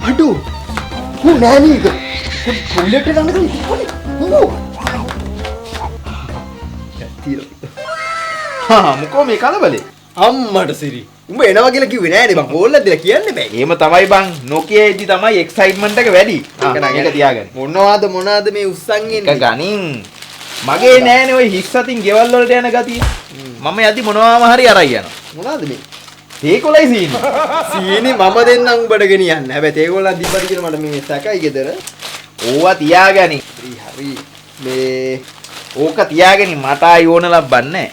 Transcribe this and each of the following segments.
අඩෝ. ඌ නෑ නේද? ටොයිලට් එකට යන්න කලින් තිබ්බනේ. ඌ. හා මොකෝ මේ කලබලේ? අම්මට සිරි. උඹ එනවා කියලා කිව්වේ නෑනේ බං. කෝල් එකක් දීලා කියන්න බෑ. එහෙම තමයි බං. Nokia එද්දි තමයි එක්සයිට්මන්ට් එක වැඩි. ඒක නම් ඒක තියාගන්න. මොනවාද මොනවාද මේ උස්සන් එක එන්නේ? ගනින්. මගේ නෑනේ ඔය හිස් අතින් ගෙවල් වලට යන ගතිය. මම යද්දි මොනවාම හරි අරයි යනවා. මොනවාද මේ? තේකොලයි සීනි. සීනි මම දෙන්නම් උඹට ගෙනියන්න. හැබැයි තේකොල්ලක් දීපද කියලා මට මේ සැකයි ගෙදර. ඕවා තියාගනි. හරි හරි. මේ ඕක තියාගනි මට ආයි ඕන ලබන්නේ නෑ.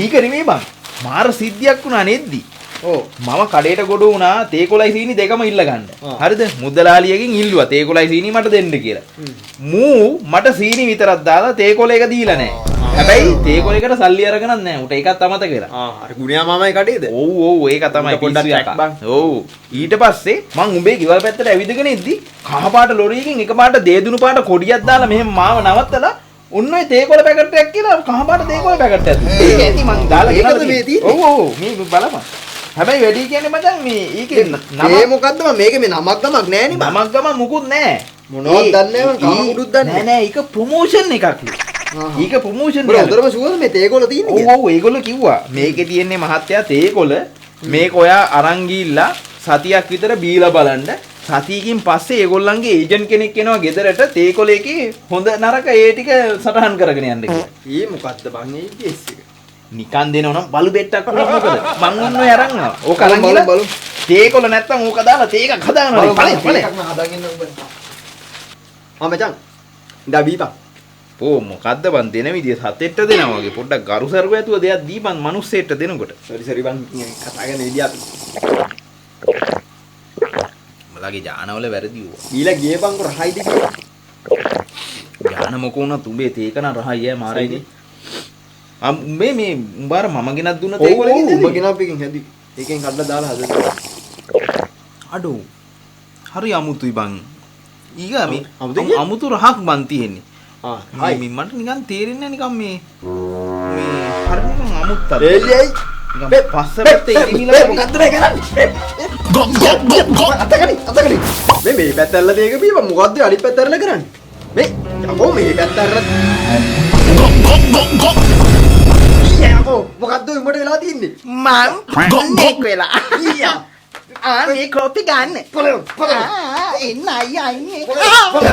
ඊක නෙමෙයි බං. මාර සිද්ධියක් වුණා නෙද්දි. ඔව් මම කඩේට ගොඩ වුණා තේකොලයි සීනි දෙකම ඉල්ල ගන්න. හරිද? මුදලාලියගෙන් ඉල්ලුවා තේකොලයි සීනි මට දෙන්න කියලා. මූ මට සීනි විතරක් දාලා තේකොල එක දීලා නෑ. හැබැයි තේකොල එකට සල්ලි අරගෙනත් නෑ. උට ඒකත් අමතක වෙලා. ආ අර ගුණයා මාමයි කඩේද? ඔව් ඔව් ඒක තමයි පොඩ්ඩක් පිස්සු ට්‍රැක් යකා. බං. ඔව් ඊට පස්සේ මං උඹේ ගෙවල් පැත්තට ඇවිදගෙන ඉද්දි කහ පාට ලොරියකින් එකපාරට දේදුණු පාට කොඩියක් දාලා මෙහෙම මාව නවත්තලා ඔන්න ඔය තේකොළ පැකට් එකක් කියලා කහ පාට තේකොළ පැකට් එකක් දුන්නා. ඒක ඇති මං දාලා ඒකද ගෙනල්ලා මේ තියෙන්නේ. ඔව් ඔව් මේ බලපන්. හැබැයි වැඩි කියන්නේ මචං මේ ඒකේ නම මේ මොකද්ද බං? මේක මේ නමක් ගමක් නෑනේ බං. නමක් ගම මුකුත් නෑ. මොනවද දන්නේ නෑ මං, කහ කුඩුත් දන්නේ නෑ නෑ ඒක ප්‍රොමෝෂන් එකක්. ඒක ප්‍රොමෝෂන් උඹට එකක්. හොඳටම ෂුවර්ද මේ තේකොළ තියෙන්නේ ඔව් කියලා? ඔව් ඒගොල්ලෝ කිව්වා මේකේ තියෙන්නේ මහත්තයා තේකොළ මේක ඔයා අරන් ගිහිල්ලා සතියක් විතර බීලා බලන්න. සතියකින් පස්සේ ඒගොල්ලන්ගේ ඒජන්ට් කෙනෙක් එනවා ගෙදරට තේකොළ එකේ හොඳ නරක ඒ ටික සටහන් කරගෙන යන්න කියලා. ඒ මොකද්ද බං ඒ කේස් එක? නිකන් දෙනව නම් බලු බෙට්ටක් වුණා මොකද? මං ඔන්න ඔය අරන් ආවා. ඕක අරන් බලමු, ගිහලා බලමු. තේකොළ නැත්තම් ඕක දාලා තේ එකක් හදාගන්නවා. බලමු, ඵලයන් ඵලයන්. එකක් නම් හදාගෙන ඉන්න උඹ. ආ මචං. ඉඳා බීපන්. පෝ මොකද්ද බං දෙන විදිය සතෙට්ට දෙනවා වගේ පොඩ්ඩක් ගරු සරුව ඇතුව දෙයක් දීපන් මිනිස්සෙට්ට දෙනකොට. සෝරි සෝරි බං කතා කරන විදිය අපි. උඹලගේ ජානවල වැරදි ඌවා. බීලා ගියේ බං රහයිද කියලා. ජාන මොකෝ වුණත් උඹේ තේක නම් රහයි ඈ මාරයිනේ. ආ උඹේ මේ උඹ අර මම ගෙනත් දුන්න ඔව් තේකොළ ඔව් එකෙන් උඹ ගෙනාපු එකෙන් හැදි. ඒකෙන් කඩලා දාලා හදන්න. අඩෝ හරි අමුතුයි බං. ඊගා මේ අමුතුයි කියන්නේ? අමුතු රහක් බං තියෙන්නේ. ආ මේ මේ මට නිකන් තේරෙන්නේ නැහැ නිකන් මේ මේ හරි නිකන් අමුත්තක්. එයි එයි. නිකන් පස්ස පැත්තේ ඉරිමිලා වගේ. මොකද්ද මේ කරන්නේ? Gong gong gong gong. අතගනි අතගනි. මේ මේ පැත්ත ඇරලා තේක බීපන් මොකද්ද අනිත් පැත්ත ඇරලා කරන්නේ? මේ යකෝ මේ පැත්ත ඇරලා Gong gong gong gong. යකෝ මොකද්ද උඹට වෙලා තියෙන්නේ? මං ගොං ගොං. වෙලා ඊයා ආ මේ කොපි ගන්න පොළොව පොළොව ආ එන්න අයියා ඉන්නේ පොළොව.